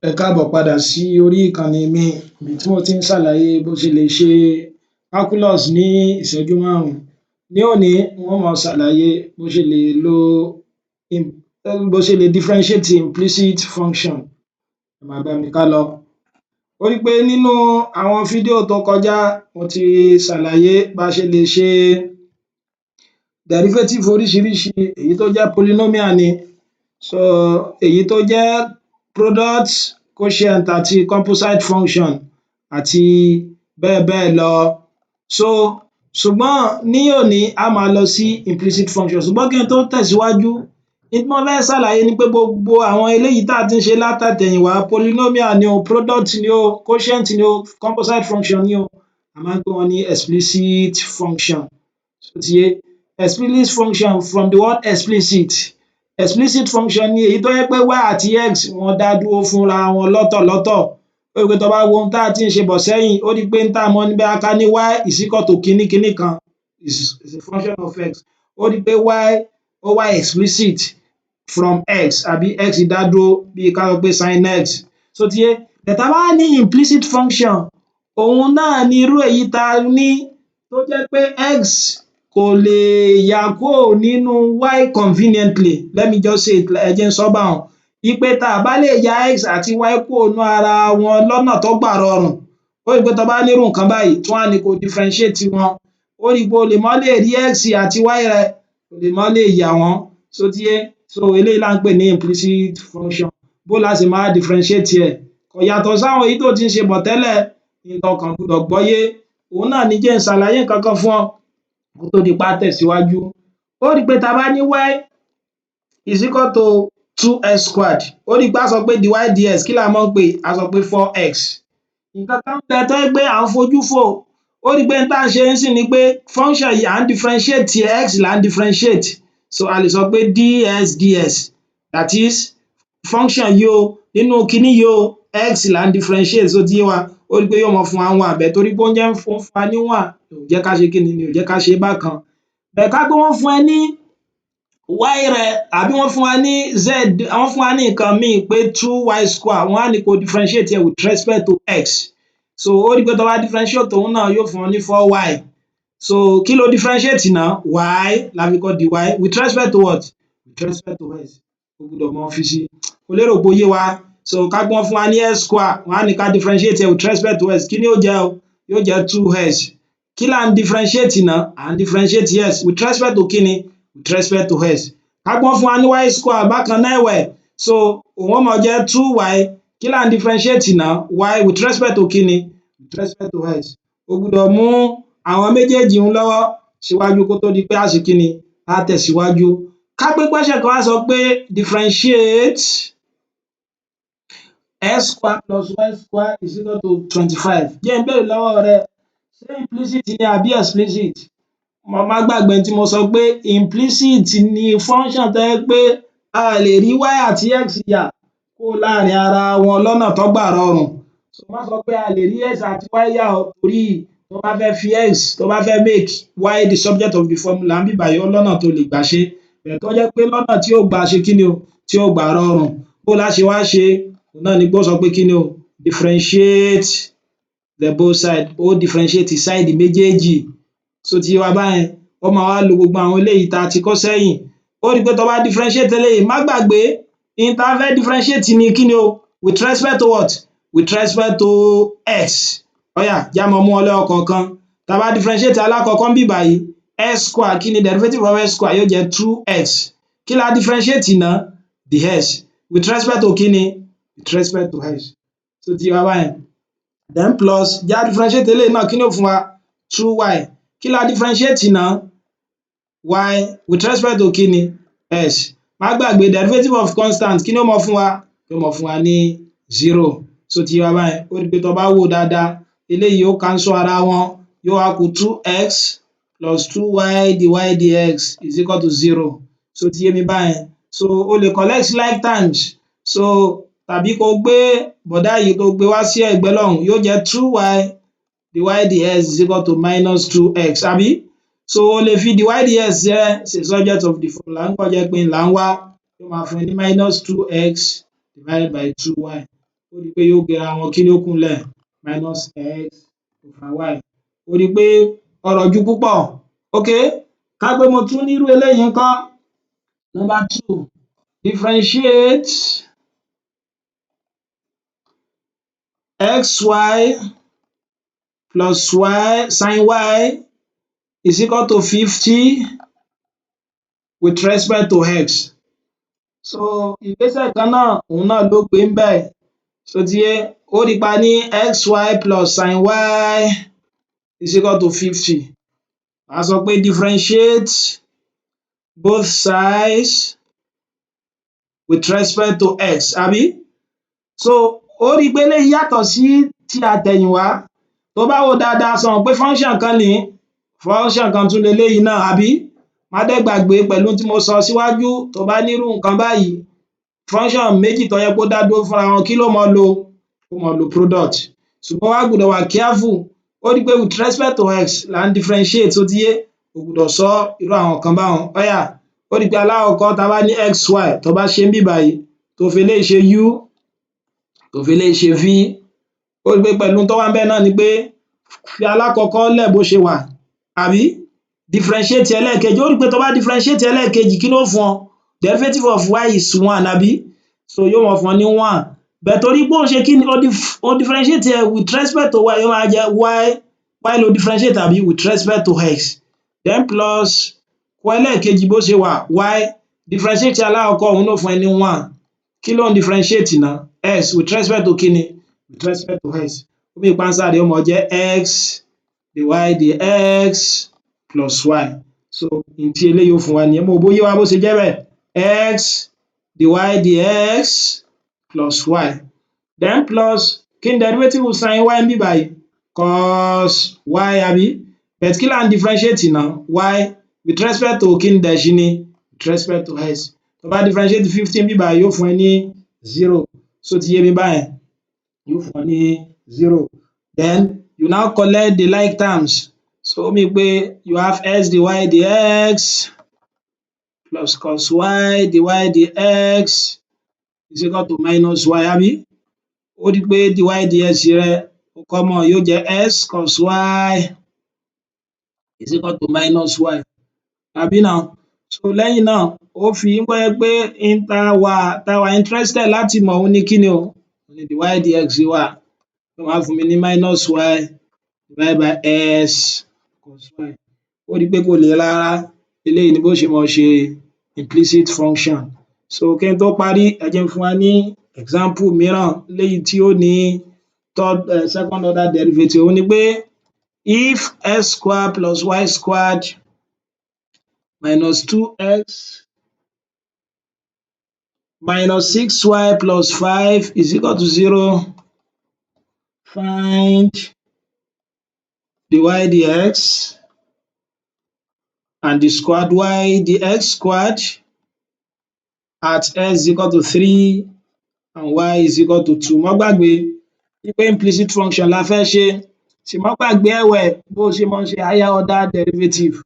Ẹ káàbọ̀ padà sí orí ìkànnì mi níbi tí mo tí ń ṣàlàyé bó ṣe lè ṣe calculus ní ìṣẹ́jú márùn-ún. Ní òní, n ó máa ṣàlàyé bó ṣe lè lo, bó ṣe lè differentiate implicit function. Ẹ máa bá mi ká lọ. Ó rí pé nínú àwọn fídíò tó kọjá, mo ti ṣàlàyé bá ṣe lè ṣe derivative oríṣiríṣi, èyí tó jẹ́ polynomial ni, so èyí tó jẹ́ product, quotient àti composite function àti bẹ́ẹ̀ bẹ́ẹ̀ lọ. So ṣùgbọ́n ní òní, á máa lọ sí implicit function. Ṣùgbọ́n kí n tó tẹ̀síwájú, n tí mo fẹ́ ṣàlàyé ni pé gbogbo àwọn eléyìí tá ti ń ṣe látàtẹ̀yìnwá, polynomial ni o, product ni o, quotient ni o, composite function ni o, a máa ń pè wọ́n ní explicit function. Ṣó ti yé? Explicit function, from the word explicit. Explicit function ni èyí tó jẹ́ pé y àti x, wọ́n dá dúró fúnra wọn lọ́tọ̀lọ́tọ̀. Ó rí pé tó bá wo ohun tá ti ń ṣe bọ̀ sẹ́yìn, ó rí pé n tá mọ̀ ní bóyá ká ní y is equal to kíní kíní kan is a function of x. Ó rí pé y, ó wà explicit from x, àbí x dá dúró, bí ká sọ pé sin x. Ṣó ti yé? But tá bá ní implicit function, òun náà ni irú èyí tá ní tó jẹ́ pé x kò lè yà kúrò nínú y conveniently. Let me just say it, ẹ jẹ́ n sọ́ báhun wí pé tá bá lè ya x àti y kúrò nínú ara wọn lọ́nà tó gbà rọrùn. Ó rí pé tó bá nírú nǹkan báyìí, tí wọ́n á ní kó differentiate wọn, ó rí pé o lè má lè rí x àti y rẹ, o lè má lè yà wọ́n. Ṣó ti yé? So eléyìí là ń pè ní implicit function. Bó lá ṣe máa differentiate ẹ̀? Kò yàtọ̀ sáwọn èyí tó ti ń ṣe bọ̀ tẹ́lẹ̀. N tó kàn gbudọ̀ gbọ́yé, òun náà ni jẹ́ n ṣàlàyé nǹkan kan fún ọ kó tó di pé á tẹ̀síwájú. Ó rí pé tá bá ní y is equal to two x squared, ó rí pé á sọ pé dy dx, kí là mọ́ ń pè? Á sọ pé four x. Nǹkan kan ń bẹ tó jẹ́ pé à ń fojú fò. Ó rí pé n tá ń ṣe nísìnyí ni pé function yìí, à ń differentiate x là ń differentiate. So a lè sọ pé dx dx, that is, function yìí o, nínú kiní yìí o, x là ń differentiate. Ṣó ti yé wa? Ó rí pé yóò máa fún wa ní one but torí pé ó ń jẹ́ ó ń fún wa ní one ni ò jẹ́ ká ṣe kíni, ni ò jẹ́ ká ṣe bákan. But ká pé wọ́n fún ẹ ní y rẹ, àbí wọ́n fún wa ní z, wọ́n fún wa ní nǹkan míì pé two y square, wọ́n á ní kó differentiate ẹ̀ with respect to x. So ó rí pé tó bá differentiate òun náà, yóò fún ọ ní four y. So kí ló differentiate náà? Y la fi kọ dy with respect to what? With respect to x. O gbúdọ̀ mọ fi sí. Mo lérò pé ó yé wa. So ká pé wọ́n fún wa ní x square, wọ́n á ní ká differentiate ẹ̀ with respect to x. Kí ni yóò jẹ́ o? Yóò jẹ́ two x. Kí là ń differentiate náà? À ń differentiate x with respect to kíni? With respect to x. Ká pé wọ́n fún wa ní y square bákan náà ẹ̀wẹ̀, so òun ó máa jẹ́ two y. Kí là ń differentiate náà? Y with respect to kíni? With respect to x. O gbúdọ̀ mú àwọn méjèèjì un lọ́wọ́ síwájú kó tó di pé á ṣe kíni, á tẹ̀síwájú. Ká pé question kan wá sọ pé differentiate x square plus y square is equal to 25. Jẹ́ n béèrè lọ́wọ́ rẹ, ṣé implicit ni àbí explicit? Má gbàgbé ohun tí mo sọ pé implicit ni function tó jẹ́ pé a lè rí y àti x yà kúrò láàrin ara wọn lọ́nà tó gbà rọrùn. So má sọ pé a lè rí x àti y yà o, torí tó bá fẹ́ fi x, tó bá fẹ́ make y the subject of the formula níbí báyìí, ó lọ́nà tó lè gbà ṣé, but tó jẹ́ pé lọ́nà tí ò gbà ṣe kíni o, tí ò gbà rọrùn. Bó lá ṣe wá ṣe? Òun náà ni pé ó sọ pé kíni o? Differentiate the both side. Ó differentiate side méjèèjì. Ṣó ti yé wa báyẹn? Ó máa wá lo gbogbo àwọn eléyìí tá a ti kọ́ sẹ́yìn. Ó rí i pé tó bá differentiate eléyìí, má gbàgbé, n tá fẹ́ differentiate ni kíni o? With respect to what? With respect to x. Ó yá, jẹ́ á máa mú wọn lẹ́yọ kọ̀ọ̀kan. Tá bá differentiate alákọ̀ọ́kọ́ níbí báyìí, x square, kí ni derivative of x square? Yóò jẹ́ two x. Kí la differentiate ná? Dx with respect to kíni? With respect to x. Ṣó ti yé wa báyẹn? Then plus, jẹ́ á differentiate eléyìí náà. Kí ni ó fún wa? Two y. Kí la differentiate ná? Y with respect to kíni? X. Má gbàgbé, derivative of constant, kí ni ó máa fún wa? Yóò máa fún wa ní zero. Ṣó ti yé wa báyẹn? Ó rí pé tó bá wò dáadáa, eléyìí ó cancel ara wọn, yóò wá kù two x plus two y dy dx is equal to zero. Ṣó ti yé mi báyẹn? So o lè collect like terms, so tàbí kó gbé bọ̀dá yìí, kó gbé wá sí ẹ̀gbẹ́ lọ́hùn, yóò jẹ́ two y dy dx is equal to minus two x, àbí? So o lè fi dy dx jẹ́ ṣe subject of the formula nígbà tó jẹ́ pé n là ń wá, yóò máa fún ẹ ní minus two x divided by two y. Ó rí pé yóò géra wọn. Kí ni ó kù ńlẹ̀? Minus x over y. Ó rí pé ó rọjú púpọ̀. Okay, ká pé mo tún nírú eléyìí ńkọ́? Number two, differentiate xy plus y sin y is equal to 50 with respect to x. So ìgbésẹ̀ kan náà, òun náà ló gbé ńbẹ̀. Ṣó ti yé? Ó rí pé a ní xy plus sin y is equal to 50. Wàá sọ pé differentiate both sides with respect to x, àbí? So ó rí pé eléyìí yàtọ̀ sí ti àtẹ̀yìnwá. Tó bá wò ó dáadáa, ṣo mọ̀ pé function kan nìí, function kan tún leléyìí náà, àbí? Má dẹ̀ gbàgbé pẹ̀lú ohun tí mo sọ síwájú, tó bá nírú nǹkan báyìí, function méjì tó jẹ́ pé ó dá dúró fúnra wọn, kí ló máa lò? Ó máa lo product. Ṣùgbọ́n wá gbọ́dọ̀ wà careful. Ó rí pé with respect to x là ń differentiate. Ṣó ti yé? O gbọ́dọ̀ sọ irú àwọn nǹkan báhun. Ó yá, ó rí pé alákọ̀ọ́kọ́, tá bá ní xy, tó bá ṣe níbí báyìí, tó fi eléyìí ṣe u, tó fi eléyìí ṣe v, ó rí pé pẹ̀lú ohun tó wà ńbẹ̀ náà ni pé fi alákọ̀ọ́kọ́ lẹ̀ bó ṣe wà, àbí? Differentiate ẹlẹ́ẹ̀kejì. Ó rí pé tó bá differentiate ẹlẹ́ẹ̀kejì, kí ló fún ọ? Derivative of y is one, àbí? So yóò máa fún ọ ní one, but torí pé ó ń ṣe kí ni, ó differentiate ẹ̀ with respect to y, yóò máa jẹ́ y. Y ló differentiate, àbí? With respect to x. Then plus, kọ ẹlẹ́ẹ̀kejì bó ṣe wà, y. Differentiate alákọ̀ọ́kọ́, òun náà fún ẹ ní one. Kí ló ń differentiate ná? X. With respect to kíni? With respect to x. Ó mean pé answer rẹ̀ ó máa jẹ́ x dy dx plus y. So n tí eléyìí ó fún wa nìyẹn. Mo rò bó yé wa bó ṣe jẹ́ bẹ́ẹ̀. X dy dx plus y. Then plus, kí ni derivative sin y níbí báyìí? Cos y, àbí? But kí là ń differentiate ná? Y. With respect to kí ni dẹ̀ ṣì ni? With respect to x. Tó bá differentiate 50 níbí báyìí, yóò fún ẹ ní zero. Ṣó ti yé mi báyẹn? Yóò fún ẹ ní zero. Then you now collect the like terms. So ó mean pé you have x dy dx plus cos y dy dx is equal to minus y, àbí? Ó rí pé dy dx rẹ ó common, yóò jẹ́ x cos y is equal to minus y, àbí now? So lẹ́yìn náà, ó fi ń jẹ́ pé n tá wà interested láti mọ̀, òun ni kíni o? Ni dy dx wà. Ó wá fún mi ní minus y divided by x cos y. Ó rí pé kò le rárá. Eléyìí ni bó ṣe máa ṣe implicit function. So kí n tó parí, ẹ jẹ́ n fún wa ní example mìíràn léyìí tí ó ní third second order derivative. Òun ni pé if x square plus y squared minus two x minus six y plus five is equal to zero, find dy dx and d squared y dx squared at x is equal to three and y is equal to two. Má gbàgbé wípé implicit function la fẹ́ ṣe. Sì má gbàgbé ẹ̀wẹ̀ bó ṣe máa ń ṣe higher order derivative.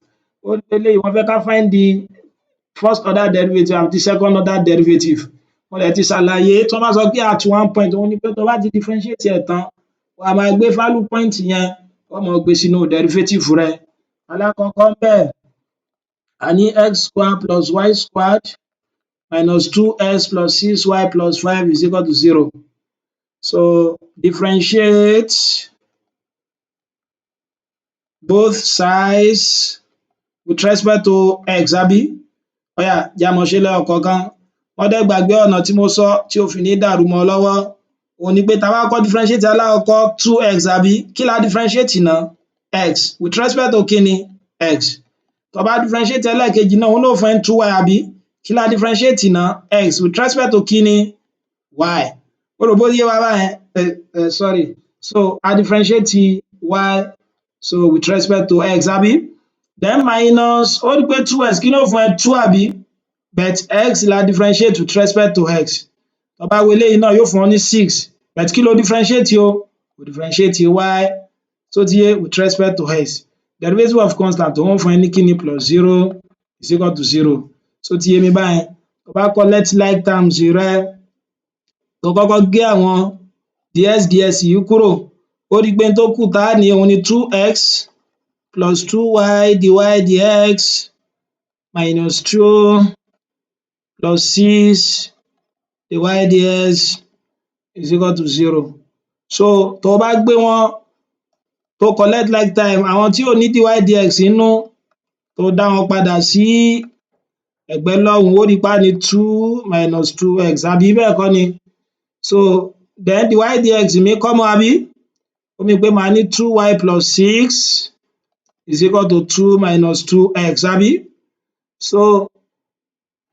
Ó rí pé eléyìí, wọ́n fẹ́ ká find the first order derivative àti second order derivative. Mo dẹ̀ ti ṣàlàyé, tí wọ́n bá sọ pé at one point, òun ni pé tó bá ti differentiate ẹ̀ tán, wàá máa gbé value point yẹn, ó máa gbé sínú derivative rẹ. Alákọ̀ọ́kọ́ ńbẹ̀, a ní x square plus y squared minus two x plus six y plus five is equal to zero. So differentiate both sides with respect to x, àbí? Ó yá, jẹ́ á máa ṣe lẹ́yọ kọ̀ọ̀kan. Má dẹ̀ gbàgbé ọ̀nà tí mo sọ tí ò fi ní dàrú mọ́ ọ lọ́wọ́. Òhun ni pé tá bá kọ́kọ́ differentiate alákọ̀ọ́kọ́, two x, àbí? Kí la differentiate ná? X. With respect to kíni? X. Tó bá differentiate ẹlẹ́ẹ̀kejì náà, òun náà ó fún ẹ ní two y, àbí? Kí la differentiate ná? X. With respect to kíni? Y. Mo rò bó yé wa báyẹn. Sorry, so a differentiate y, so with respect to x, àbí? Then minus, ó rí pé two x, kí ló fún ẹ? Two, àbí? But x la differentiate with respect to x. Tó bá wo eléyìí náà, yóò fún ọ ní six, but kí ló differentiate o? O differentiate y. Ṣó ti yé? With respect to x. Derivative of constant, òun ó fún ẹ ní kíni? Plus zero is equal to zero. Ṣó ti yé mi báyẹn? Tó bá collect like terms rẹ, tó kọ́kọ́ gé àwọn Dx dx yìí kúrò, ó rí pé n tó kù tá ní òhun ni two x plus two y dy dx minus two plus six dy dx is equal to zero. So tó bá gbé wọn, tó collect like term, àwọn tí ò ní dy dx nínú, tó dá wọn padà sí ẹ̀gbẹ́ lọ́hùn, ó rí pé á ní two minus two x, àbí bẹ́ẹ̀ kọ́ ni? So then dy dx mi common, àbí? Ó mean pé màá ní two y plus six is equal to two minus two x, àbí? So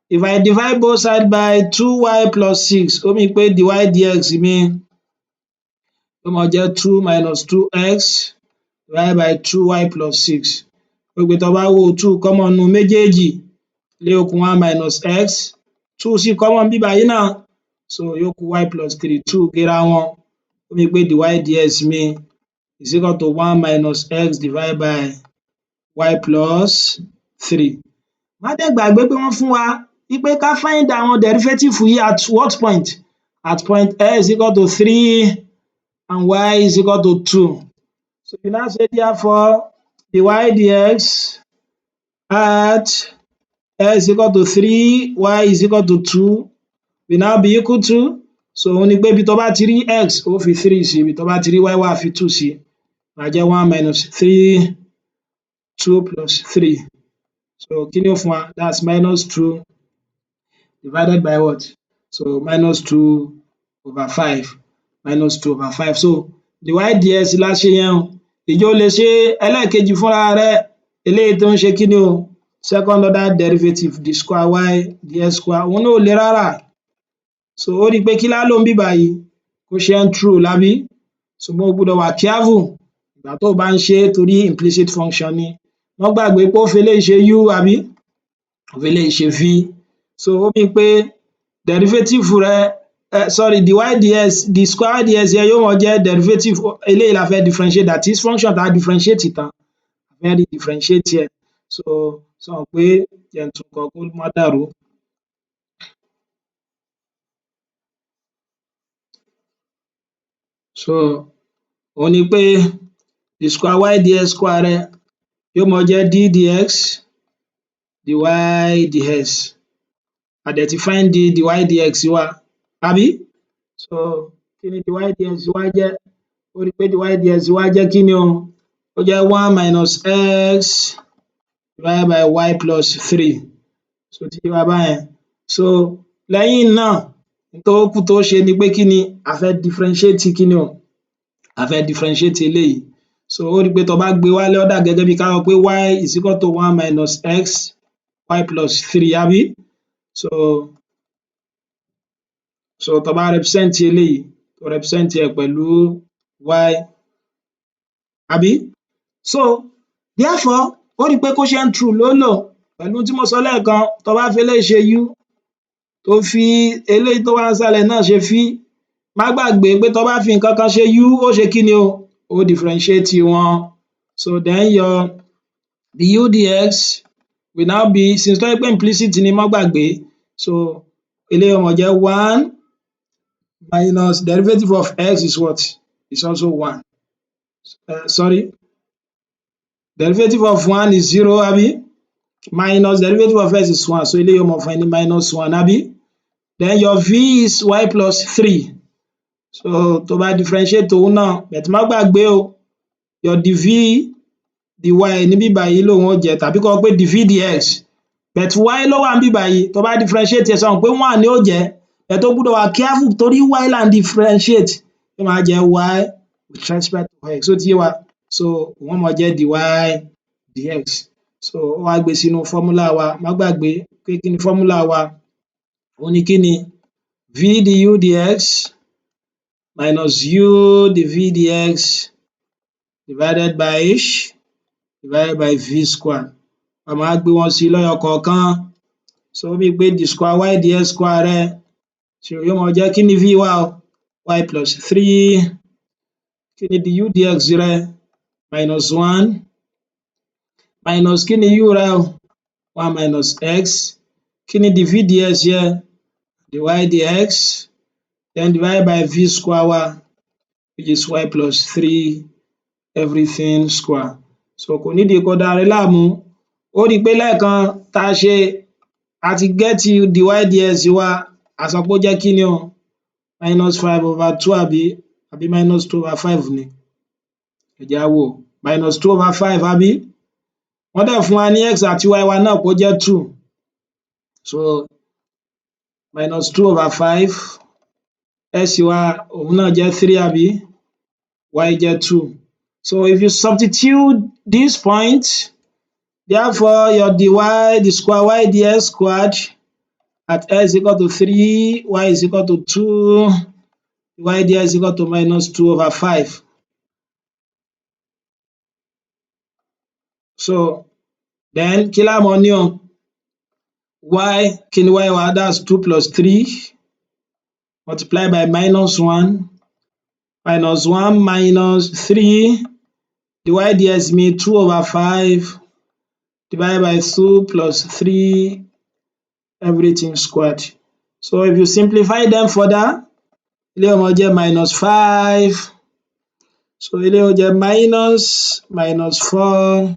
if I divide both side by two y plus six, ó mean pé dy dx mi ó máa jẹ́ two minus two x divided by two y plus six. Ó rí pé tó bá wò ó, two common nínú méjèèjì, eléyìí ó kù one minus x, two sì common níbí báyìí náà, so yóò kù y plus three. Two géra wọn, ó mean pé dy dx mi is equal to one minus x divided by y plus three. Má dẹ̀ gbàgbé pé wọ́n fún wa wípé ká find àwọn derivative yìí at what point? At point x equal to three and y is equal to two. So you now say, therefore, dy dx at x equal to three, y is equal to two will now be equal to, so òhun ni pé ibi tó bá ti rí x, ó fi three sí, ibi tó bá ti rí y, wàá fi two sí, á jẹ́ one minus three, two plus three. So kí ni ó fún wa? That's minus two divided by what? So minus two over five, minus two over five. So dy dx la ṣe yẹn o. Ǹjẹ́ o lè ṣe ẹlẹ́ẹ̀kejì fúnra rẹ, eléyìí tó ń ṣe kí ni o? Second order derivative, d square y dx square. Òun náà ò le rárá. So ó rí i pé kí lá lò níbí báyìí? Quotient rule, àbí? Ṣùgbọ́n o gbọ́dọ̀ wà careful ìgbà tó o bá ń ṣe é, torí implicit function ni. Má gbàgbé pé ó fi eléyìí ṣe u, àbí? Ó fi eléyìí ṣe v. So ó mean pé derivative rẹ, sorry, dy dx, d square dx yẹn yóò máa jẹ́ derivative eléyìí la fẹ́ differentiate, that is function tá differentiate tán, a fẹ́ differentiate ẹ̀. So ṣo mọ̀ pé, jẹ́ n tún kọ kó má dàrú. So òhun ni pé d square y dx square rẹ yóò máa jẹ́ d dx dy dx. A dẹ̀ ti find dy dx wa, àbí? So kí ni dy dx wa jẹ́? Ó rí pé dy dx wa jẹ́ kí ni o? Ó jẹ́ one minus x divided by y plus three. Ṣó ti yé wa báyẹn? So lẹ́yìn náà, n tó kù tó ṣe ni pé kí ni? A fẹ́ differentiate kí ni o? A fẹ́ differentiate eléyìí. So ó rí pé tó bá gbé wálé, ó dà gẹ́gẹ́ bí ká sọ pé y is equal to one minus x y plus three, àbí? So tó bá represent eléyìí, tó represent ẹ̀ pẹ̀lú y, àbí? So therefore, ó rí pé quotient rule ló lò pẹ̀lú tí mo sọ lẹ́ẹ̀kan. Tó bá fi eléyìí ṣe u, tó fi eléyìí tó wà nísàlẹ̀ náà ṣe v, má gbàgbé pé tó bá fi nǹkan kan ṣe u, ó ṣe kí ni o? Ó differentiate wọn. So then your du dx will now be, since tó jẹ́ pé implicit ni, má gbàgbé, so eléyìí ó máa jẹ́ one minus derivative of x is what? Is also one. Sorry, derivative of one is zero, àbí? Minus derivative of x is one, so eléyìí ó máa fún ẹ ní minus one, àbí? Then your v is y plus three. So tó bá differentiate òun náà, but má gbàgbé o, your dv dy níbí báyìí lòun ó jẹ́, tàbí kó sọ pé dv dx, but y ló wà níbí báyìí. Tó bá differentiate ẹ̀, ṣo mọ̀ pé one ni ó jẹ́? But ó gbọ́dọ̀ wà careful torí y là ń differentiate, ó máa jẹ́ y with respect to x. Ṣó ti yé wa? So òun ó máa jẹ́ dy dx. So ó wá gbé sínú formula wa. Má gbàgbé pé kí ni formula wa? Òun ni kí ni? V du dx minus u dv dx divided by h divided by v square. A máa gbé wọn sí lẹ́yọ kọ̀ọ̀kan. So ó mean pé d square y dx square rẹ, so yóò máa jẹ́ kí ni v wa o? Y plus three. Kí ni du dx rẹ? Minus one minus kí ni u rẹ o? One minus x. Kí ni dv dx yẹ? Dy dx, then divided by v square wa. which is y plus three everything square. So kò nídìí kó dára rẹ láàmú. Ó rí pé lẹ́ẹ̀kan tá a ṣe, a ti get dy dx wa. A sọ pé ó jẹ́ kíni o? Minus five over two, àbí minus two over five ni? Ẹ jẹ́ á wò. Minus two over five, àbí? Wọ́n dẹ̀ fún wa ní x àti y wa náà pé ó jẹ́ two. So minus two over five, x wa òun náà jẹ́ three, àbí? Y jẹ́ two. So if you substitute this point, therefore your dy d square y dx squared at x equal to three, y is equal to two, y dx is equal to minus two over five. So then kí lá mọ ní o? Y, kí ni y wa? That's two plus three multiply by minus one, minus one minus three, dy dx mi, two over five divided by two plus three everything squared. So if you simplify them further, eléyìí ó máa jẹ́ minus five. So eléyìí ó jẹ́ minus minus four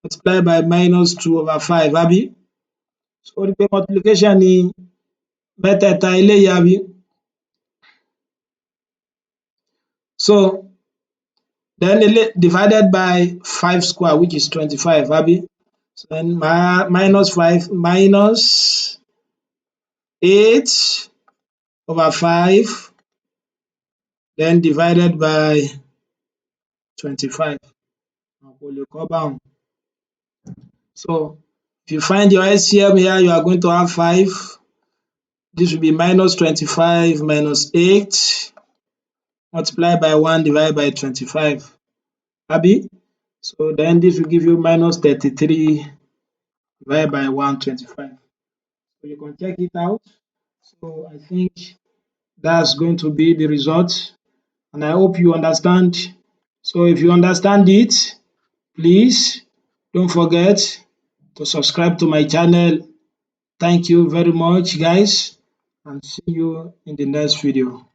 multiply by minus two over five, àbí? Ó rí pé multiplication ni mẹ́tẹ̀ẹ̀ta eléyìí, àbí? So then eléyìí divided by five square, which is 25, àbí? Then minus five minus eight over five, then divided by 25. O lè kọ́ báhun. So if you find your L C M here, you are going to have five. This will be minus 25 minus eight multiplied by one divided by 25, àbí? So then this will give you minus 33 divided by 125. So you can check it out. So I think that's going to be the result, and I hope you understand. So if you understand it, please don't forget to subscribe to my channel. Thank you very much, guys, and see you in the next video.